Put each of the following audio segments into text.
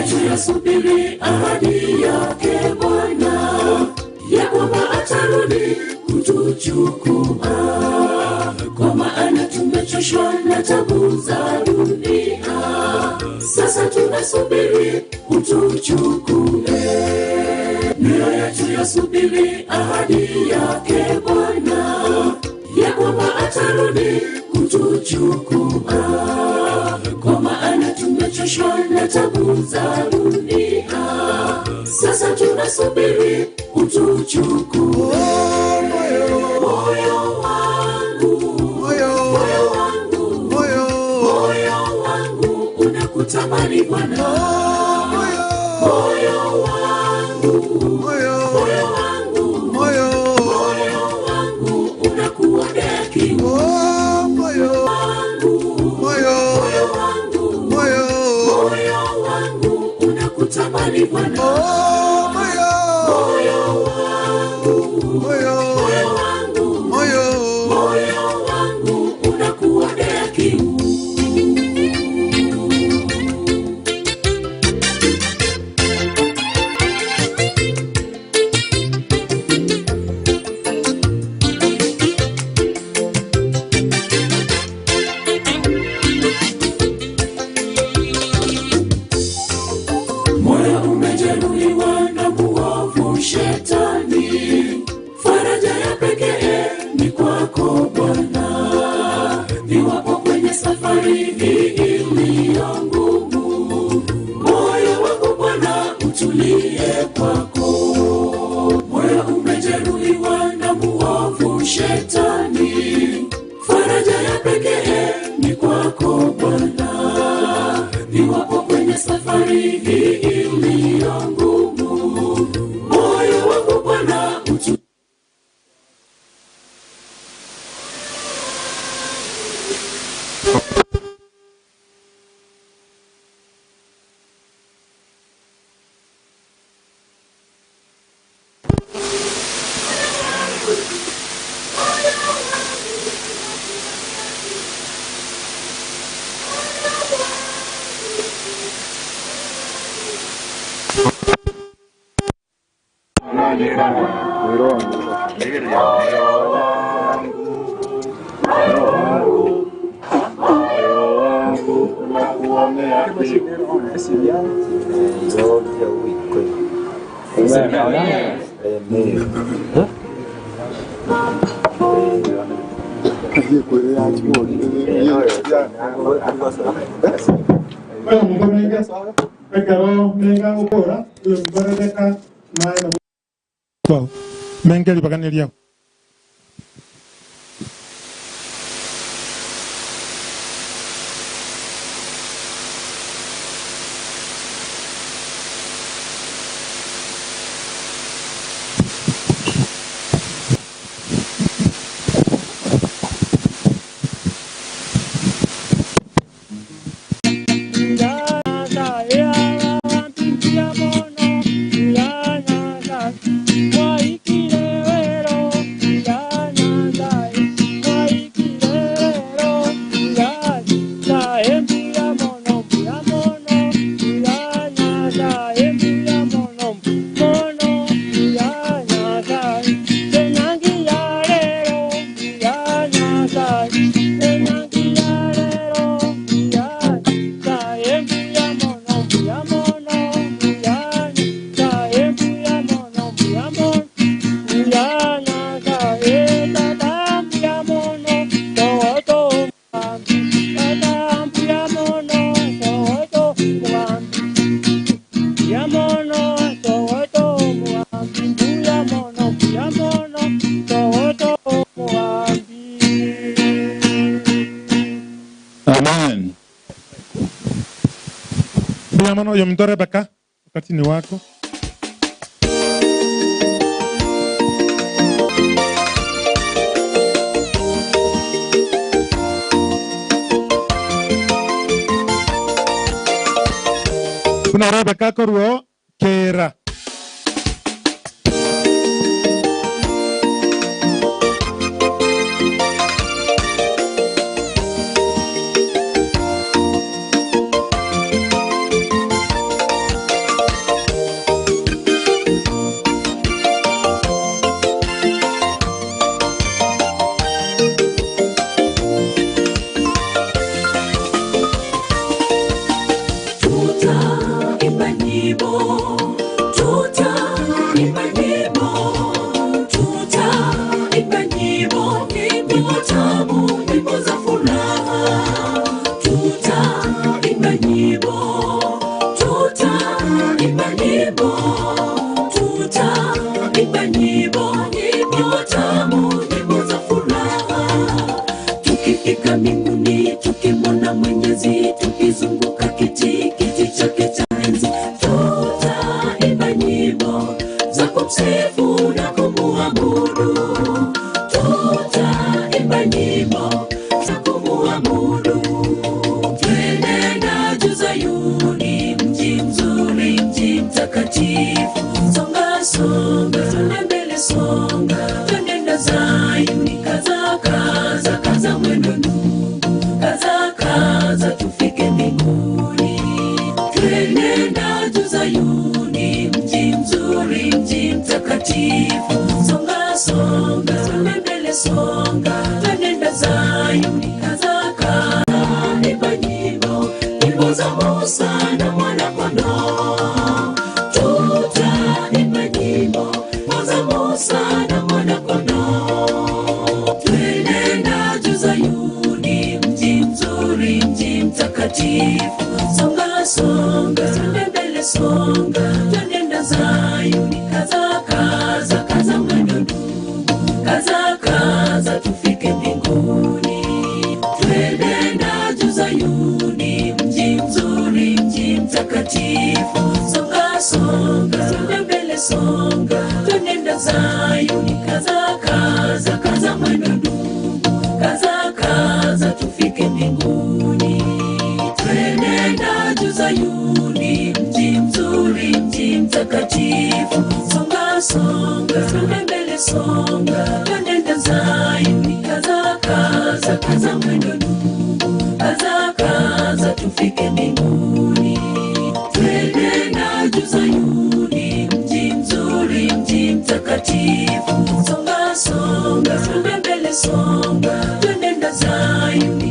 Tunasubiri ahadi yake Bwana, ya kwamba atarudi kutuchukua, kwa maana tumechoshwa na tabu za dunia. Sasa tunasubiri utuchukue. Mioyo yetu yasubiri ahadi yake Bwana, ya kwamba atarudi kutuchukua, kwa maana tumechoshwa na tabu za dunia. Sasa tunasubiri utuchukue. Moyo wangu, moyo wangu, moyo wangu unakutamani Bwana. Moyo wangu, moyo wangu, moyo wangu unakuonea kiu. Moyo wangu, moyo wangu, moyo wangu unakutamani Bwana. Moyo wangu, moyo wangu, moyo wangu unakuonea kiu. Moyo umejeruhiwa na muovu shetani, faraja ya pekee ni kwako Bwana. Niwapo kwenye safari hii iliyo ngumu, moyo wangu Bwana utulie kwako. Moyo umejeruhiwa na muovu shetani, faraja ya pekee ni kwako Bwana. Niwapo kwenye safari hii iliyo ngumu, moyo wangu Bwana utulie. Rebecca, wakati ni wako. Kuna Rebecca koruo kera.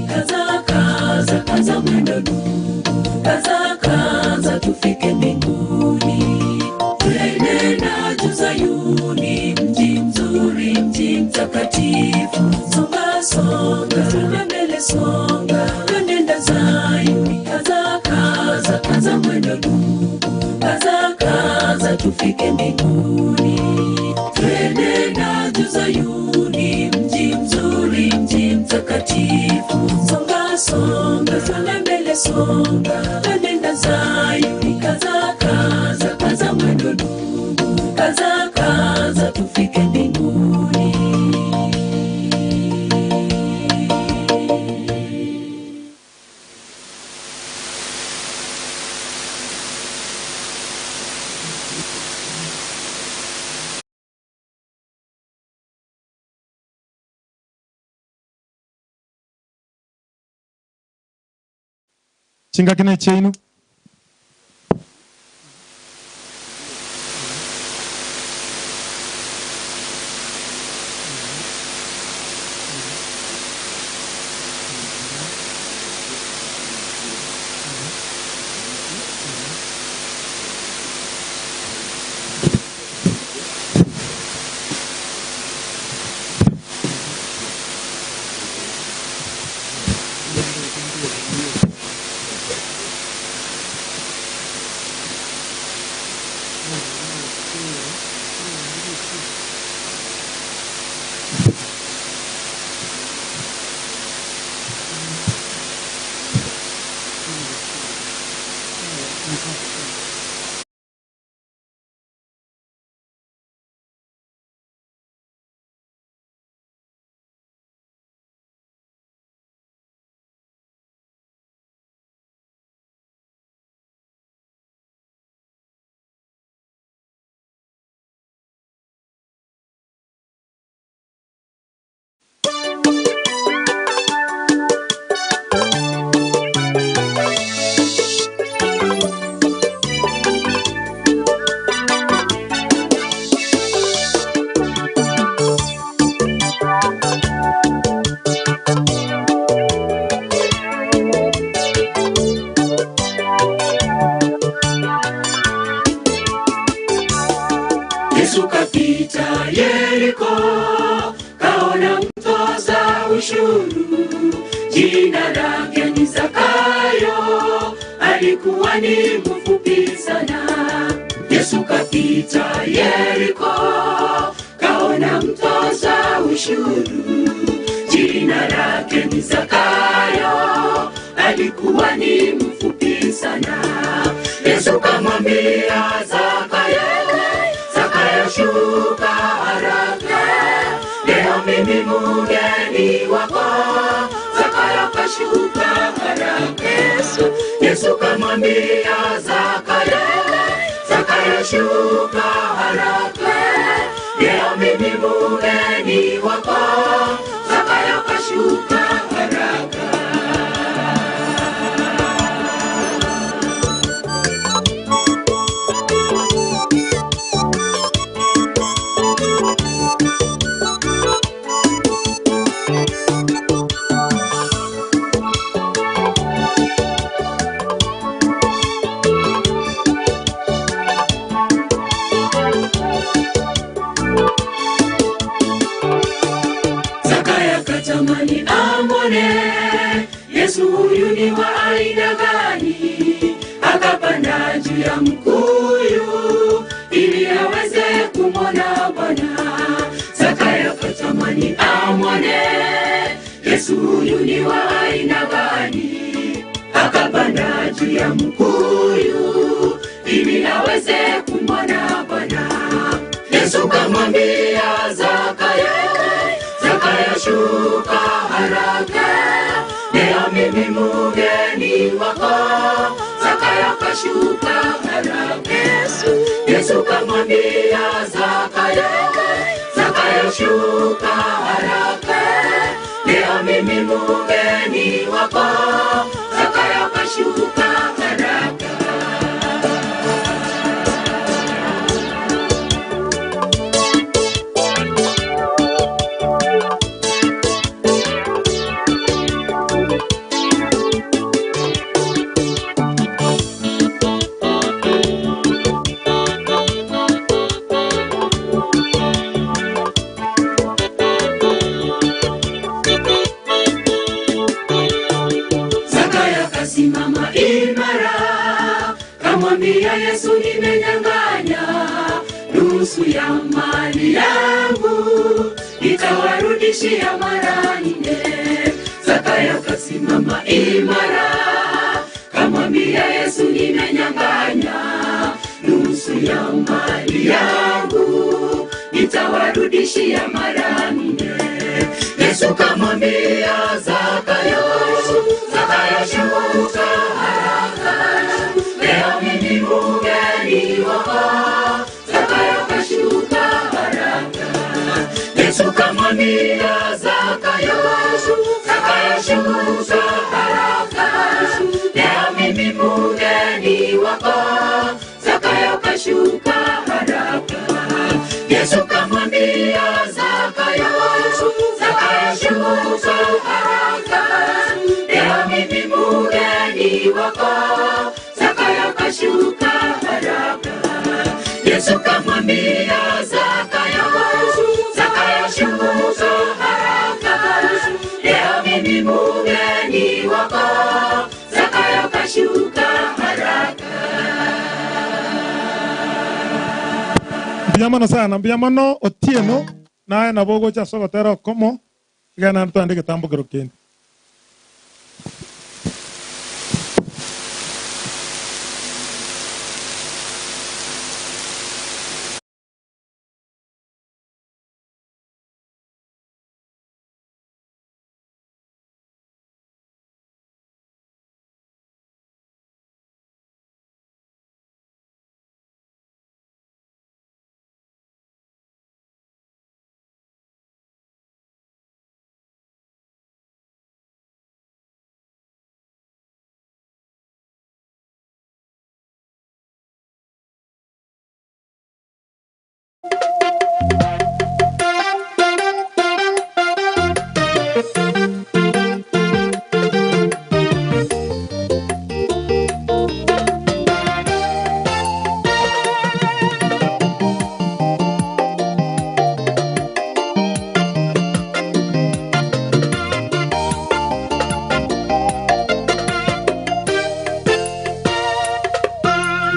Kaza, kaza, kaza mwendo, kaza, kaza. mtakatifu. Songa songa, twende mbele songa, twende Zayuni. Kaza kaza, kaza mwendo ndugu, kaza kaza tufike mbinguni. Twende na juu Zayuni, mji mzuri, mji mtakatifu. Songa songa, twende mbele songa, twende Zayuni. Kaza kaza, kaza mwendo ndugu, kaza kaza tufike mbinguni. Chingakina cheinu. Yesu kapita Yeriko, kaona mtoza ushuru, jina lake ni Zakayo, alikuwa ni mfupi sana. Yesu kapita Yeriko, kaona mtoza ushuru, jina lake ni Zakayo, alikuwa ni mfupi sana. Yesu kamwambia Zakayo, Zakayo shuka haraka, leo mimi mgeni wako. Zakayo kashuka haraka. Yesu kamwambia Zakayo, Zakayo shuka haraka, leo mimi mgeni wako. Zakayo kashuka haraka. Katamani amone Yesu huyu ni wa aina gani, akapanda juu ya mkuyu ili aweze kumwona Bwana. Zakayo katamani amone Yesu huyu ni wa aina gani, akapanda juu ya mkuyu ili aweze kumwona Bwana. Yesu kamwambia Zakayo, Zakayo shuka haraka, leo mimi mgeni wako. Zakayo kashuka haraka. Yesu kamwambia Zakayo, Zakayo shuka haraka, leo mimi mgeni wako. Zakayo kashuka haraka. kasimama imara, kamwambia Yesu, nimenyang'anya nusu ya mali yangu, nitawarudishia mara nne. Zakayo kasimama imara, kamwambia Yesu, nimenyang'anya nusu ya mali yangu, nitawarudishia mara nne. Yesu kamwambia Zakayo, Zakayo shuka haraka, leo mimi mgeni wako. Zakayo kashuka haraka. Yesu kamwambia Zakayo, Zakayo shuka haraka, leo mimi mgeni wako. Zakayo kashuka haraka. Yesu kamwambia Zakayo, Zakayo shuka haraka, leo mimi mgeni wako. Zakayo kashuka haraka. Yesu kamwambia Zakayo, Zakayo shuka haraka, leo mimi mgeni wako. Zakayo kashuka haraka. Mbiamano sana, mbiamano Otieno naye nabogo cha sogotero komo igana ntwandike tambukiro kindi.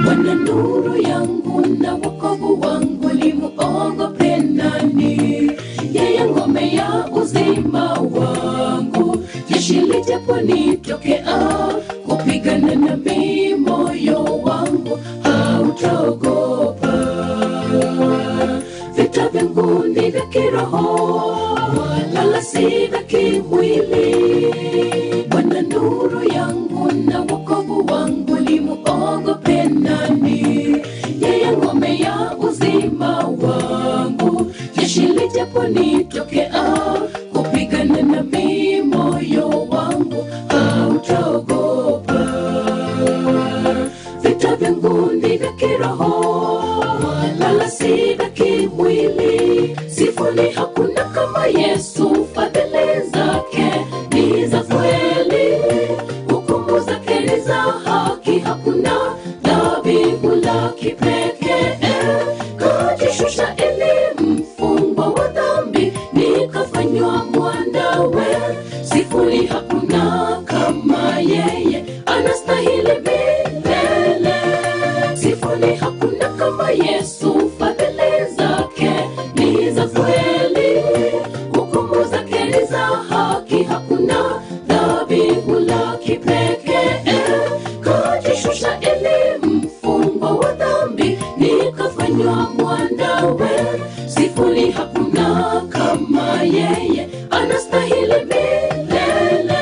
Bwana nuru yangu na wokovu wangu, nimuogope nani? Yeye ngome ya uzima wangu, jeshi lijaponitokea kupigana nami, moyo wangu hautaogopa. Vita vyangu ni vya kiroho, wala si vya kimwili. Bwana nuru yangu na wokovu wangu, nimuogope nani? Yeye ngome ya uzima wangu, jeshi lijaponitokea kupigana nami, moyo wangu hautaogopa. Vita vyangu ni vya kiroho, wala si vya kimwili. Sifuni hakuna kama Yesu, fadhili zake ni za kweli, hukumu zake ni za haki, hakuna dhabihu la kipekee. Kajishusha ili mfungwa wa dhambi, nikafanywa mwanawe. Sifuni hakuna kama yeye, anastahili milele. Sifuni hakuna kama Yesu, fadhili zake ni za kweli, hukumu zake ni za haki, hakuna dhabihu la kipekee. Kajishusha ili mfungwa wa dhambi, nikafanywa mwanawe. Sifuni hakuna kama yeye, anastahili milele.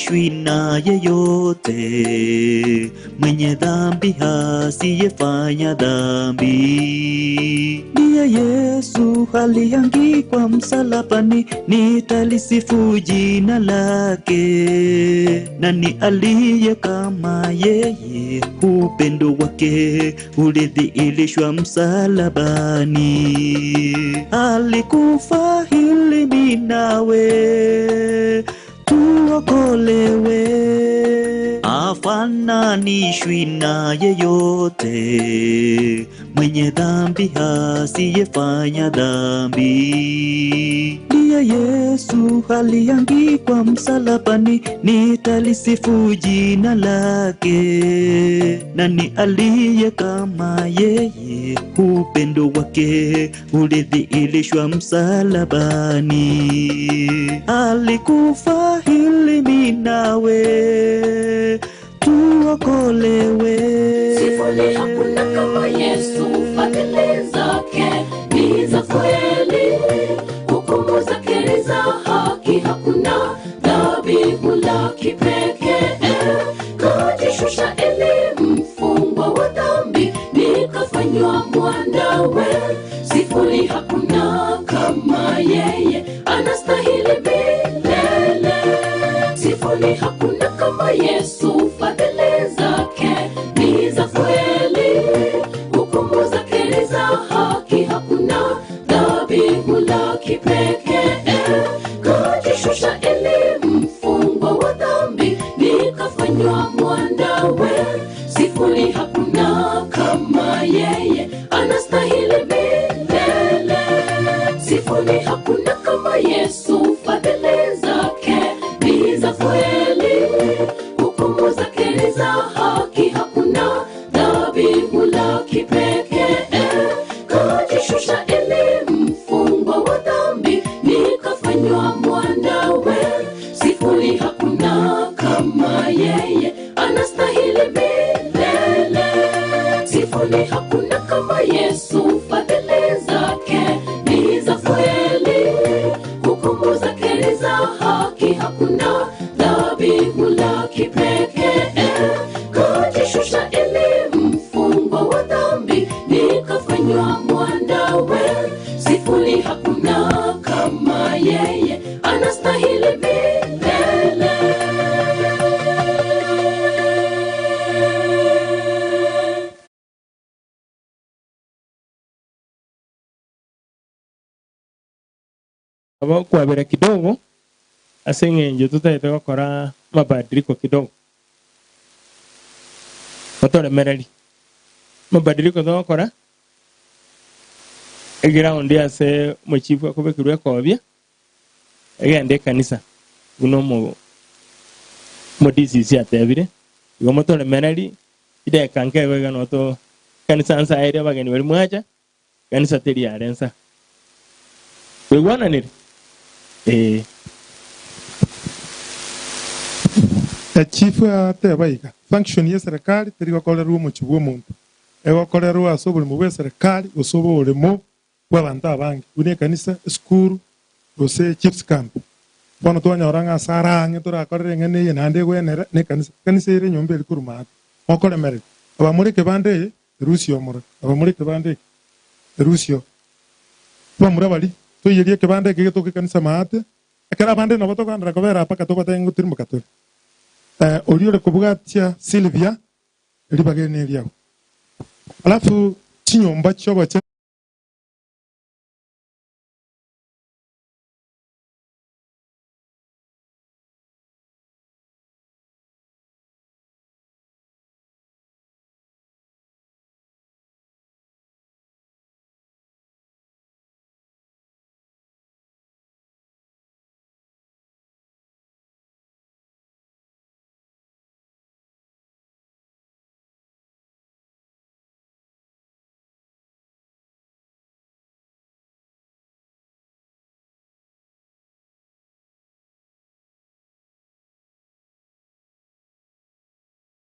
Afananishwi na yeyote, mwenye dhambi asiyefanya dhambi. Ndiye Yesu aliangikwa msalabani, nitalisifu jina lake. Nani aliye kama yeye? Upendo wake ulidhihirishwa msalabani. Alikufa ili mimi nawe tuokolewe. Afananishwi na yeyote, mwenye dhambi asiyefanya dhambi. Ndiye Yesu aliangikwa msalabani, nitalisifu jina lake. Nani aliye kama yeye? Upendo wake ulidhihirishwa msalabani. Alikufa ili mimi nawe tuokolewe. Sifuni hakuna kama Yesu, fadhili zake ni za kweli, hukumu zake ni za haki, hakuna dhabihu la kipekee. Kajishusha ili mfungwa wa dhambi, nikafanywa mwanawe. Sifuni hakuna kama yeye, anastahili milele. Sifuni hakuna kama Yesu, fadhili zake ni za kweli, hukumu zake ni za haki, hakuna dhabihu la kipekee. Kajishusha ili mfungwa wa dhambi, nikafanywa mwanawe. Sifuni hakuna kama yeye, anastahili milele. Sifuni hakuna kama Yesu, fadhili zake ni za kweli, hukumu zake ni za haki, hakuna dhabihu la kipekee. Kajishusha ili mfungwa wa dhambi, nikafanywa mwanawe. Sifuni hakuna kama yeye, anastahili milele. Sifuni hakuna kama Yesu, fadhili zake ni za kweli, hukumu zake ni za haki, hakuna dhabihu la kipekee. Kajishusha ili mfungwa wa dhambi, nikafanywa mwanawe. Sifuni hakuna kama yeye, anastahili milele. Abo kwabera kidogo aseng'enjo tutaete gokora mabadiliko kidogo otoremereri mabadiliko togokora egraundi ase mochifu akobekirwe ekobia egende ekanisa buno mo DCC atebire igo motoremereri ideka nkego iga noto kanisa nsa ere abageni bari mwacha kanisa teri yare nsa wegwananire Chifu ateba iga function ya serikali terigokorerwa omochi bwa omonto egokorerwa ase oborimo bwa serikali gose oborimo bwa abanto abange buna ekanisa esukuru gose chiefs camp bono twanyora ng'a ase arang'e torakorere eng'ana eye naende egwenere na ekanisa ekanisa ere enyomba eri korwa maate mokoremereri abamore ekebanda eye erusio omoro abamore ekebanda eke erusio bamura bari toiyerie ekebanda eke getoka ekanisa maate ekero abande nabo tokandera kobera mpaka tobatenge gotirimboka tore. Oriore kubugatia Silvia ribagene lyao alafu chinyomba chobache.